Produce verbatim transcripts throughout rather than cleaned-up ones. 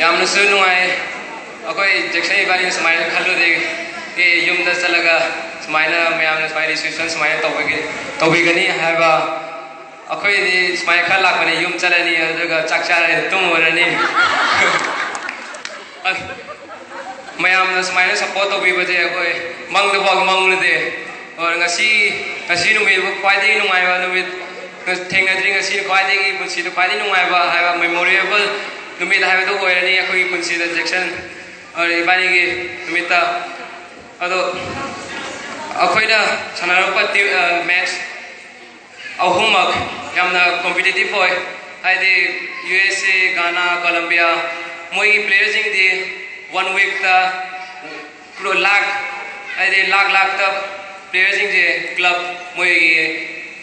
ꯌꯥꯝꯅꯁꯨ ꯅꯨꯡꯉꯥꯏ꯫ ꯑꯩꯈꯣꯏ ꯖꯦꯛꯁꯟ ꯏꯕꯥꯅꯤ ꯁꯨꯃꯥꯏꯅ ꯈꯜꯂꯨꯗꯦ꯫ ꯑꯦ, ꯌꯨꯝꯗ ꯆꯠꯂꯒ ꯁꯨꯃꯥꯏꯅ ꯃꯌꯥꯝꯅ ꯁꯨꯃꯥꯏꯅ ꯔꯤꯁꯤꯞꯁꯟ ꯁꯨꯃꯥꯏꯅ ꯇꯧꯕꯤꯒ-, ꯇꯧꯕꯤꯒꯅꯤ ꯍꯥꯏꯕ꯫ ꯑꯩꯈꯣꯏꯗꯤ ꯁꯨꯃꯥꯏꯅ ꯈꯔ ꯂꯥꯛꯄꯅꯦ, ꯌꯨꯝ ꯆꯠꯂꯅꯤ, ꯑꯗꯨꯒ ꯆꯥꯛ ꯆꯥꯔꯅꯤ, ꯇꯨꯝꯃꯨꯔꯅꯤ꯫ ꯃꯌꯥꯝꯅ ꯁꯨꯃꯥꯏꯅ ꯁꯞꯄꯣꯔꯠ ꯇꯧꯕꯤꯕꯁꯦ ꯑꯩꯈꯣꯏ ꯃꯪꯗꯐꯥꯎ ꯃꯪꯂꯨꯗꯦ꯫ ꯑꯣ, ꯉꯁꯤ, ꯉꯁꯤ ꯅꯨꯃꯤꯠꯄꯨ ꯈ꯭ꯋꯥꯏꯗꯒꯤ ꯅꯨꯡꯉꯥꯏꯕ ꯅꯨꯃꯤꯠ ꯊꯦꯡꯅꯗ꯭ꯔꯤ꯫ ꯉꯁꯤꯅ ꯈ꯭ꯋꯥꯏꯗꯒꯤ ꯄꯨꯟꯁꯤꯗ ꯈ꯭ꯋꯥꯏꯗꯒꯤ ꯅꯨꯡꯉꯥꯏꯕ ꯍꯥꯏꯕ memorable ꯅꯨꯃꯤꯠ ꯍꯥꯏꯕꯗꯨ ꯑꯣꯏꯔꯅꯤ ꯑꯩꯈꯣꯏꯒꯤ ꯄꯨꯟꯁꯤꯗ, ꯖꯦꯛꯁꯟ, ꯑ, ꯏꯕꯥꯅꯤꯒꯤ ꯅꯨꯃꯤꯠꯇ꯫ ꯑꯗꯣ ꯑꯩꯈꯣꯏꯅ ꯁꯥꯟꯅꯔꯛꯄ ꯇꯤ-, ꯑ, ꯃꯦꯠꯆ ꯑꯍꯨꯝꯃꯛ ꯌꯥꯝꯅ competitive ꯑꯣꯏ꯫ ꯍꯥꯏꯗꯤ, ꯌꯨ ꯑꯦꯁ ꯑꯦ, ꯒꯥꯅꯥ, ꯀꯣꯂꯝꯕꯤꯌꯥ, ꯃꯣꯏꯒꯤ ꯄ꯭ꯂꯦꯌꯔꯁꯤꯡꯗꯤ ꯋꯥꯟ ꯋꯤꯛꯇ ꯀ꯭ꯔꯣ-, ꯂꯥꯛ, ꯍꯥꯏꯗꯤ ꯂꯥꯛ ꯂꯥꯛꯇ ꯄ꯭ꯂꯦꯌꯔꯁꯤꯡꯁꯦ ꯀ꯭ꯂꯕ, ꯃꯣꯏꯒꯤ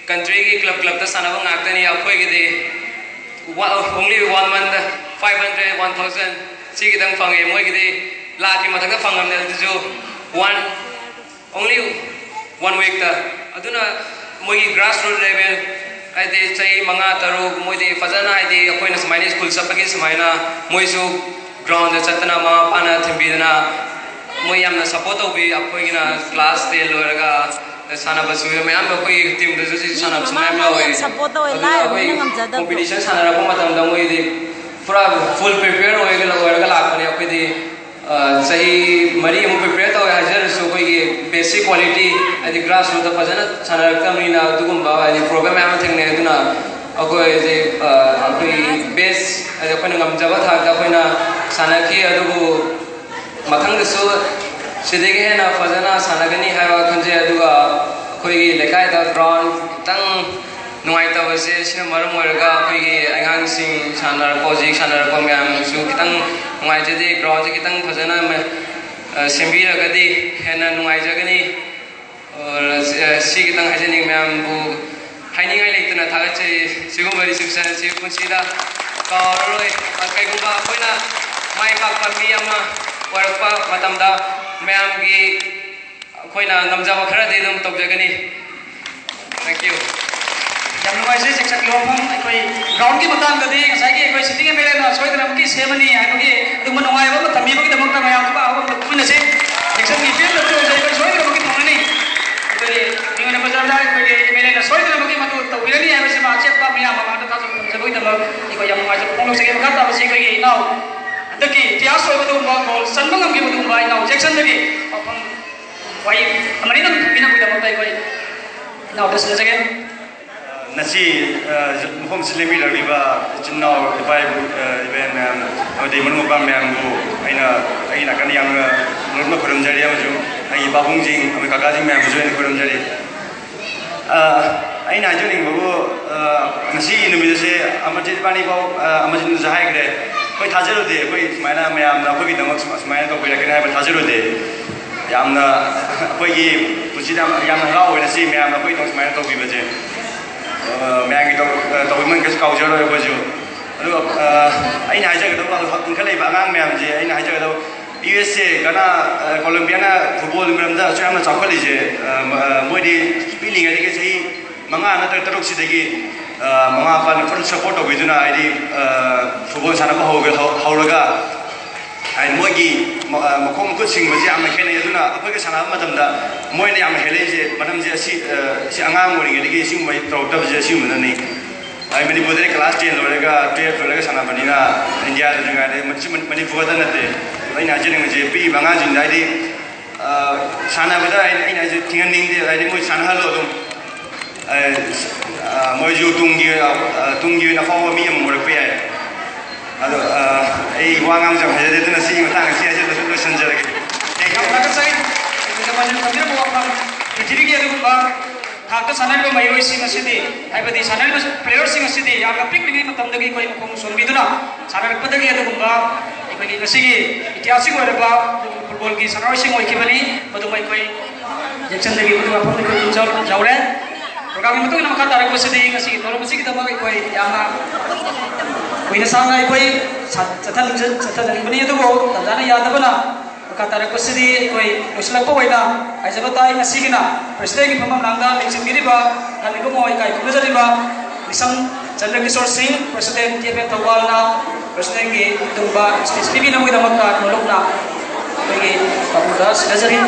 ꯀꯟꯇ꯭ꯔꯤꯒꯤ ꯀ꯭ꯂꯕ ꯀ꯭ꯂꯕꯇ ꯁꯥꯟꯅꯕ ꯉꯥꯛꯇꯅꯤ꯫ ꯑꯩꯈꯣꯏꯒꯤꯗꯤ ꯋꯥ-, only one month, five hundred, one thousand, ꯁꯤ ꯈꯤꯇꯪ ꯐꯪꯉꯦ꯫ ꯃꯣꯏꯒꯤꯗꯤ ꯂꯥꯛꯀꯤ ꯃꯊꯛꯇ ꯐꯪꯉꯝꯅꯦ, ꯑꯗꯨꯁꯨ one, only one weekꯇ꯫ ꯑꯗꯨꯅ ꯃꯣꯏꯒꯤ grassroot level, ꯍꯥꯏꯗꯤ ꯆꯍꯤ ꯃꯉꯥ ꯇꯔꯨꯛ, ꯃꯣꯏꯗꯤ ꯐꯖꯅ, ꯍꯥꯏꯗꯤ ꯑꯩꯈꯣꯏꯅ ꯁꯨꯃꯥꯏꯅ ꯁ꯭ꯀꯨꯜ ꯆꯠꯄꯒꯤ ꯁꯨꯃꯥꯏꯅ ꯃꯣꯏꯁꯨ ꯒ꯭ꯔꯥꯎꯟꯗ ꯆꯠꯇꯅ, ꯃꯃꯥ ꯃꯄꯥꯅ ꯊꯤꯟꯕꯤꯗꯅ, ꯃꯣꯏ ꯌꯥꯝꯅ ꯁꯞꯄꯣꯔꯠ ꯇꯧꯕꯤ꯫ ꯑꯩꯈꯣꯏꯒꯤꯅ ꯀ꯭ꯂꯥꯁ ꯇꯦꯟ ꯂꯣꯏꯔꯒ ꯁꯥꯟꯅꯕꯁꯨ ꯃꯌꯥꯝ, ꯑꯩꯈꯣꯏꯒꯤ ꯇꯤꯝꯗꯁꯨ ꯁꯤ ꯁꯥꯟꯅꯕꯁꯨ ꯃꯌꯥꯝ ꯌꯥꯎꯋꯦ꯫ ꯁꯞꯄꯣꯔꯠ ꯇꯧꯋꯦ, ꯑꯗꯨꯅ ꯂꯥꯏꯔꯕꯅꯤꯅ ꯑꯩꯈꯣꯏ ꯉꯝꯖꯗꯕꯗꯣ꯫ ꯀꯣꯝꯄꯤꯇꯤꯁꯟ ꯁꯥꯟꯅꯔꯛꯄ ꯃꯇꯝꯗ ꯃꯣꯏꯗꯤ ꯄꯨꯔꯥ ꯐꯨꯜ ꯄ꯭ꯔꯤꯄꯦꯌꯔ ꯑꯣꯏꯔꯒ, ꯑꯣꯏꯔꯒ ꯂꯥꯛꯄꯅꯦ꯫ ꯑꯩꯈꯣꯏꯗꯤ, ꯑ, ꯆꯍꯤ ꯃꯔꯤꯃꯨꯛ ꯄ꯭ꯔꯤꯄꯦꯌꯔ ꯇꯧꯋꯦ ꯍꯥꯏꯖꯔꯁꯨ, ꯑꯩꯈꯣꯏꯒꯤ ꯕꯦꯁꯤꯛ ꯀ꯭ꯋꯥꯂꯤꯇꯤ, ꯍꯥꯏꯗꯤ ꯒ꯭ꯔꯥꯁꯔꯨꯠꯇ ꯐꯖꯅ ꯁꯥꯟꯅꯔꯛꯇꯕꯅꯤꯅ, ꯑꯗꯨꯒꯨꯝꯕ, ꯍꯥꯏꯗꯤ, ꯄ꯭ꯔꯣꯕ꯭ꯂꯦꯝ ꯃꯌꯥꯝ ꯑꯃ ꯊꯦꯡꯅꯩ꯫ ꯑꯗꯨꯅ ꯑꯩꯈꯣꯏ ꯍꯧꯖꯤꯛ, ꯑ, ꯑꯩꯈꯣꯏꯒꯤ ꯕꯦꯁ, ꯍꯥꯏꯗꯤ ꯑꯩꯈꯣꯏꯅ ꯉꯝꯖꯕ ꯊꯥꯛꯇ ꯑꯩꯈꯣꯏꯅ ꯁꯥꯟꯅꯈꯤ꯫ ꯑꯗꯨꯕꯨ ꯃꯊꯪꯗꯁꯨ ꯁꯤꯗꯒꯤ ꯍꯦꯟꯅ ꯐꯖꯅ ꯁꯥꯟꯅꯒꯅꯤ ꯍꯥꯏꯕ ꯈꯟꯖꯩ꯫ ꯑꯗꯨꯒ ꯑꯩꯈꯣꯏꯒꯤ ꯂꯩꯀꯥꯏꯗ ꯒ꯭ꯔꯥꯎꯟ ꯈꯤꯇꯪ ꯅꯨꯡꯉꯥꯏꯇꯕꯁꯦ, ꯁꯤꯅ ꯃꯔꯝ ꯑꯣꯏꯔꯒ ꯑꯩꯈꯣꯏꯒꯤ ꯑꯉꯥꯡꯁꯤꯡ ꯁꯥꯟꯅꯔꯛꯄ, ꯍꯧꯖꯤꯛ ꯁꯥꯟꯅꯔꯛꯄ ꯃꯌꯥꯝꯁꯨ ꯈꯤꯇꯪ ꯅꯨꯡꯉꯥꯏꯖꯗꯦ꯫ ꯒ꯭ꯔꯥꯎꯟꯁꯦ ꯈꯤꯇꯪ ꯐꯖꯅ, ꯑ, ꯁꯦꯝꯕꯤꯔꯒꯗꯤ ꯍꯦꯟꯅ ꯅꯨꯡꯉꯥꯏꯖꯒꯅꯤ꯫ ꯑ, ꯁꯤ, ꯑ, ꯁꯤ ꯈꯤꯇꯪ ꯍꯥꯏꯖꯅꯤꯡꯉꯤ꯫ ꯃꯌꯥꯝꯕꯨ ꯍꯥꯏꯅꯤꯡꯉꯥꯏ ꯂꯩꯇꯅ ꯊꯥꯒꯠꯆꯔꯤ꯫ ꯁꯤꯒꯨꯝꯕ ꯔꯤꯁꯤꯞꯁꯟ ꯑꯁꯤ ꯄꯨꯟꯁꯤꯗ ꯀꯥꯎꯔꯔꯣꯏ꯫ ꯑ, ꯀꯩꯒꯨꯝꯕ ꯑꯩꯈꯣꯏꯅ ꯃꯥꯏ ꯄꯥꯛꯄ ꯃꯤ ꯑꯃ ꯑꯣꯏꯔꯛꯄ ꯃꯇꯝꯗ ꯃꯌꯥꯝꯒꯤ ꯑꯩꯈꯣꯏꯅ ꯉꯝꯖꯕ ꯈꯔꯗꯤ ꯑꯗꯨꯝ ꯇꯧꯖꯒꯅꯤ꯫ Thank you. ꯌꯥꯝ ꯅꯨꯡꯉꯥꯏꯖꯩ ꯆꯦꯛꯁꯛꯀꯤ ꯋꯥꯐꯝ꯫ ꯑꯩꯈꯣꯏ ꯒ꯭ꯔꯥꯎꯟꯒꯤ ꯃꯇꯥꯡꯗꯗꯤ ꯉꯁꯥꯏꯒꯤ ꯑꯩꯈꯣꯏ sitting M L A ꯅ ꯁꯣꯏꯗꯅꯃꯛꯀꯤ ꯁꯦꯝꯃꯅꯤ ꯍꯥꯏꯕꯒꯤ ꯑꯗꯨꯒꯨꯝꯕ ꯅꯨꯡꯉꯥꯏꯕ ꯑꯃ ꯊꯝꯕꯤꯕꯒꯤꯗꯃꯛꯇ ꯃꯌꯥꯝ ꯑꯃ ꯑꯍꯧꯕ ꯄꯨꯟꯅꯁꯤ꯫ ꯖꯦꯛꯁꯟꯒꯤ ꯐꯤꯜꯗ ꯑꯣꯏꯔꯁꯨ ꯑꯩꯈꯣꯏ ꯁꯣꯏꯗꯅꯃꯛꯀꯤ ꯐꯪꯒꯅꯤ꯫ ꯑꯩꯈꯣꯏꯒꯤ ꯃꯤꯉꯣꯟꯗ ꯕꯖꯥꯔꯗ ꯑꯩꯈꯣꯏꯒꯤ ꯑꯦꯝ ꯑꯦꯜ ꯑꯦꯅ ꯁꯣꯏꯗꯅꯃꯛꯀꯤ ꯃꯗꯨ ꯇꯧꯕꯤꯔꯅꯤ ꯍꯥꯏꯕꯁꯤꯃ ꯑꯆꯦꯠꯄ ꯃꯤꯌꯥꯝ ꯃꯃꯥꯡꯗ ꯊꯥꯖꯕ ꯊꯝꯖꯕꯒꯤꯗꯃꯛ ꯑꯩꯈꯣꯏ ꯌꯥꯝ ꯅꯨꯡꯉꯥꯏꯖꯕ ꯐꯣꯡꯗꯣꯛꯆꯒꯦ꯫ ꯃꯈꯥ ꯇꯥꯕꯁꯤ ꯑꯩꯈꯣꯏꯒꯤ ꯏꯅꯥꯎ ꯍꯟꯗꯛꯀꯤ ꯏꯇꯤꯍꯥꯁ ꯑꯣꯏꯕ ꯑꯗꯨꯒꯨꯝꯕ ꯒꯣꯜ ꯆꯟꯕ ꯉꯝꯈꯤꯕ ꯑꯗꯨꯒꯨꯝꯕ ꯏꯅꯥꯎ ꯖꯦꯛꯁꯟꯗꯒꯤ ꯋꯥꯐꯝ ꯋꯥꯍꯩ ꯑꯃꯅꯤꯗꯪ ꯊꯝꯕꯤꯅꯕꯒꯤꯗꯃꯛꯇ ꯑꯩꯈꯣꯏ ꯏꯅꯥꯎꯗ ꯁꯤꯟꯅꯖꯒꯦ꯫ ꯉꯁꯤ, ꯑ, ꯃꯐꯝꯁꯤ ꯂꯦꯡꯕꯤꯔꯛꯂꯤꯕ ꯏꯆꯤꯟ ꯏꯅꯥꯎ, ꯏꯄꯥ ꯏꯄꯨ, ꯑ, ꯏꯕꯦꯟ ꯃꯌꯥꯝ, ꯑꯃꯗꯤ ꯃꯔꯨꯞ ꯃꯄꯥꯡ ꯃꯌꯥꯝꯕꯨ ꯑꯩꯅ, ꯑꯩꯒꯤ ꯅꯥꯀꯟꯗ ꯌꯥꯝꯅ ꯂꯨꯞꯅ ꯈꯨꯔꯨꯝꯖꯔꯤ, ꯑꯃꯁꯨꯡ ꯑꯩꯒꯤ ꯄꯥꯕꯨꯡꯁꯤꯡ ꯑꯃꯗꯤ ꯀꯀꯥꯁꯤꯡ ꯃꯌꯥꯝꯕꯨꯁꯨ ꯑꯩꯅ ꯈꯨꯔꯨꯝꯖꯔꯤ꯫ ꯑ, ꯑꯩꯅ ꯍꯥꯏꯖꯅꯤꯡꯕꯕꯨ, ꯑ, ꯉꯁꯤ ꯅꯨꯃꯤꯠ ꯑꯁꯦ ꯑꯃꯔꯖꯤꯠ ꯏꯕꯥꯅꯤꯐꯥꯎ, ꯑ, ꯑꯃꯔꯖꯤꯠꯅꯁꯨ ꯍꯥꯏꯈ꯭ꯔꯦ, ꯑꯩꯈꯣꯏ ꯊꯥꯖꯔꯨꯗꯦ, ꯑꯩꯈꯣꯏ ꯁꯨꯃꯥꯏꯅ ꯃꯌꯥꯝꯅ ꯑꯩꯈꯣꯏꯒꯤꯗꯃꯛ ꯁꯨꯃꯥꯏꯅ ꯇꯧꯕꯤꯔꯛꯀꯅꯤ ꯍꯥꯏꯕ ꯊꯥꯖꯔꯨꯗꯦ꯫ ꯌꯥꯝꯅ ꯑꯩꯈꯣꯏꯒꯤ ꯄꯨꯟꯁꯤꯗ ꯌꯥꯝ, ꯌꯥꯝꯅ ꯍꯔꯥꯎꯋꯦ ꯉꯁꯤ ꯃꯌꯥꯝꯅ ꯑꯩꯈꯣꯏꯒꯤꯗꯃꯛ ꯁꯨꯃꯥꯏꯅ ꯇꯧꯕꯤꯕꯁꯦ꯫ ꯑ, ꯃꯌꯥꯝꯒꯤ ꯇꯧ-, ꯑ, ꯇꯧꯕꯤꯃꯟ ꯀꯩꯁꯨ ꯀꯥꯎꯖꯔꯣꯏ ꯑꯩꯈꯣꯏꯁꯨ꯫ ꯑꯗꯨꯒ, ꯑ, ꯑꯩꯅ ꯍꯥꯏꯖꯒꯗꯕ ꯏꯟꯈꯠꯂꯛꯏꯕ ꯑꯉꯥꯡ ꯃꯌꯥꯝꯁꯦ ꯑꯩꯅ ꯍꯥꯏꯖꯒꯗꯕ, ꯌꯨ ꯑꯦꯁ ꯑꯦ, ꯒꯅꯥ, ꯑ, ꯀꯣꯂꯝꯕꯤꯌꯥꯅ ꯐꯨꯠꯕꯣꯜꯒꯤ ꯃꯔꯝꯗ ꯑꯁꯨꯛ ꯌꯥꯝꯅ ꯆꯥꯎꯈꯠꯂꯤꯁꯦ, ꯑ, ꯃ-, ꯑ, ꯃꯣꯏꯗꯤ ꯄꯤꯛꯂꯤꯉꯩꯗꯒꯤ ꯆꯍꯤ ꯃꯉꯥ ꯅꯠꯇ꯭ꯔꯒ ꯇꯔꯨꯛꯁꯤꯗꯒꯤ, ꯑ, ꯃꯃꯥ ꯃꯄꯥꯅ ꯐꯨꯜ ꯁꯞꯄꯣꯔꯠ ꯇꯧꯕꯤꯗꯨꯅ ꯍꯥꯏꯗꯤ, ꯑ, ꯐꯨꯠꯕꯣꯜ ꯁꯥꯟꯅꯕ ꯍꯧꯒ-, ꯍꯧ-, ꯍꯧꯔꯒ ꯍꯥꯏꯗꯤ ꯃꯣꯏꯒꯤ ꯃ-, ꯑ, ꯃꯈꯣꯡ ꯃꯈꯨꯠ ꯁꯤꯡꯕꯁꯤ ꯌꯥꯝꯅ ꯈꯦꯠꯅꯩ꯫ ꯑꯗꯨꯅ ꯑꯩꯈꯣꯏꯒ ꯁꯥꯟꯅꯕ ꯃꯇꯝꯗ ꯃꯣꯏꯅ ꯌꯥꯝꯅ ꯍꯦꯜꯂꯛꯏꯁꯦ ꯃꯔꯝꯁꯦ ꯑꯁꯤ, ꯑ, ꯁꯤ ꯑꯉꯥꯡ ꯑꯣꯏꯔꯤꯉꯩꯗꯒꯤ ꯁꯤꯒꯨꯝꯕ ꯇꯧꯔꯛꯇꯕꯁꯦ ꯑꯁꯤꯒꯨꯝꯕꯅꯅꯤ꯫ ꯑꯩ ꯃꯅꯤꯄꯨꯔꯗꯗꯤ ꯀ꯭ꯂꯥꯁ ꯇꯦꯟ ꯂꯣꯏꯔꯒ ꯇꯨꯌꯦꯜꯞ ꯂꯣꯏꯔꯒ ꯁꯥꯟꯅꯕꯅꯤꯅ ꯏꯟꯗꯤꯌꯥꯗꯁꯨ ꯉꯥꯏꯔꯦ, ꯃꯁꯤ ꯃꯅꯤ-, ꯃꯅꯤꯄꯨꯔꯗ ꯅꯠꯇꯦ꯫ ꯑꯗꯣ ꯑꯩꯅ ꯍꯥꯏꯖꯅꯤꯡꯕꯁꯦ ꯄꯤꯛꯏꯕ ꯑꯉꯥꯡꯁꯤꯡꯗ ꯍꯥꯏꯗꯤ, ꯑ, ꯁꯥꯟꯅꯕꯗ ꯑꯩꯅ, ꯑꯩꯅ ꯍꯥꯏꯁꯦ ꯊꯤꯡꯍꯟꯅꯤꯡꯗꯦ, ꯍꯥꯏꯗꯤ ꯃꯣꯏ ꯁꯥꯟꯅꯍꯜꯂꯣ ꯑꯗꯨꯝ꯫ ꯑ, ꯑ, ꯃꯣꯏꯁꯨ ꯇꯨꯡꯒꯤ, ꯑ, ꯇꯨꯡꯒꯤ ꯑꯣꯏꯅ ꯑꯐꯥꯎꯕ ꯃꯤ ꯑꯃ ꯑꯣꯏꯔꯛꯄ ꯌꯥꯏ꯫ ꯑꯗꯣ, ꯑ, ꯑꯩ ꯋꯥ ꯉꯥꯡꯕꯁꯦ ꯌꯥꯝ ꯍꯩꯖꯗꯦ, ꯑꯗꯨꯅ ꯁꯤꯒꯤ ꯃꯇꯥꯡ ꯑꯁꯤ ꯍꯥꯏꯖꯔꯒ ꯑꯗꯨꯝ ꯂꯣꯏꯁꯤꯟꯖꯔꯒꯦ꯫ Thank you꯫ ꯌꯥꯝ ꯊꯥꯒꯠꯆꯔꯤ꯫ ꯃꯌꯥꯝꯅ ꯊꯝꯕꯤꯔꯝꯕ ꯋꯥꯐꯝ, ꯄ꯭ꯔꯤꯊꯤꯕꯤꯒꯤ ꯑꯗꯨꯒꯨꯝꯕ ꯊꯥꯛꯇ ꯁꯥꯟꯅꯔꯤꯕ ꯃꯍꯩꯔꯣꯏꯁꯤꯡ ꯑꯁꯤꯗꯤ, ꯍꯥꯏꯕꯗꯤ ꯁꯥꯟꯅꯔꯤꯕ playerꯁꯤꯡ ꯑꯁꯤꯗꯤ ꯌꯥꯝꯅ ꯄꯤꯛꯂꯤꯉꯩ ꯃꯇꯝꯗꯒꯤ ꯑꯩꯈꯣꯏ ꯃꯈꯣꯡ ꯁꯣꯟꯕꯤꯗꯨꯅ ꯁꯥꯟꯅꯔꯛꯄꯗꯒꯤ ꯑꯗꯨꯒꯨꯝꯕ ꯑꯩꯈꯣꯏꯒꯤ ꯉꯁꯤꯒꯤ ꯏꯇꯤꯍꯥꯁꯤꯛ ꯑꯣꯏꯔꯕ ꯑꯗꯨꯒꯨꯝꯕ ꯐꯨꯠꯕꯣꯜꯒꯤ ꯁꯥꯟꯅꯔꯣꯏꯁꯤꯡ ꯑꯣꯏꯈꯤꯕꯅꯤ꯫ ꯃꯗꯨ ꯑꯩꯈꯣꯏ ꯖꯦꯛꯁꯟꯗꯒꯤ ꯃꯗꯨ ꯋꯥꯐꯝ ꯑꯩꯈꯣꯏ ꯄꯨꯟꯖ-, ꯌꯧꯔꯦ꯫ ꯄ꯭ꯔꯣꯒ꯭ꯔꯥꯝꯒꯤ ꯃꯇꯨꯡ ꯏꯟꯅ ꯃꯈꯥ ꯇꯥꯔꯛꯄꯁꯤꯗꯤ ꯉꯁꯤꯒꯤ ꯊꯧꯔꯝ ꯑꯁꯤꯒꯤꯗꯃꯛ ꯑꯩꯈꯣꯏ ꯌꯥꯝꯅ ꯀꯨꯏꯅ ꯁꯥꯡꯅ ꯑꯩꯈꯣꯏ ꯁ-, ꯆꯠꯊꯅꯤꯡꯖ-, ꯆꯠꯊꯖꯅꯤꯡꯕꯅꯤ, ꯑꯗꯨꯕꯨ ꯇꯥꯟꯖꯥꯅ ꯌꯥꯗꯕꯅ ꯃꯈꯥ ꯇꯥꯔꯛꯄꯁꯤꯗꯤ ꯑꯩꯈꯣꯏ ꯂꯣꯏꯁꯤꯜꯂꯛꯄ ꯑꯣꯏꯅ ꯍꯥꯏꯖꯕ ꯇꯥꯏ꯫ ꯉꯁꯤꯒꯤꯅ ꯄ꯭ꯔꯦꯁꯤꯗꯦꯟꯒꯤ ꯐꯝꯐꯝ ꯂꯥꯡꯗ ꯂꯦꯡꯁꯤꯟꯕꯤꯔꯤꯕ ꯑꯍꯜ ꯏꯕꯨꯡꯉꯣ ꯏꯀꯥꯏ ꯈꯨꯝꯅꯖꯔꯤꯕ ꯅꯤꯁꯝ ꯆꯟꯗ꯭ꯔꯀꯤꯁꯣꯔ ꯁꯤꯡ, ꯄ꯭ꯔꯦꯁꯤꯗꯦꯟ ꯇꯤ ꯑꯦꯐ ꯑꯦꯐ ꯊꯧꯕꯥꯜꯅ ꯄ꯭ꯔꯁꯤꯗꯦꯟꯒꯤ ꯑꯗꯨꯒꯨꯝꯕ ꯁ꯭ꯄꯤꯆ ꯄꯤꯕꯤꯅꯕꯒꯤꯗꯃꯛꯇ ꯅꯣꯂꯨꯛꯅ ꯑꯩꯈꯣꯏꯒꯤ ꯄꯥꯕꯨꯡꯗ ꯁꯤꯟꯅꯖꯔꯤ꯫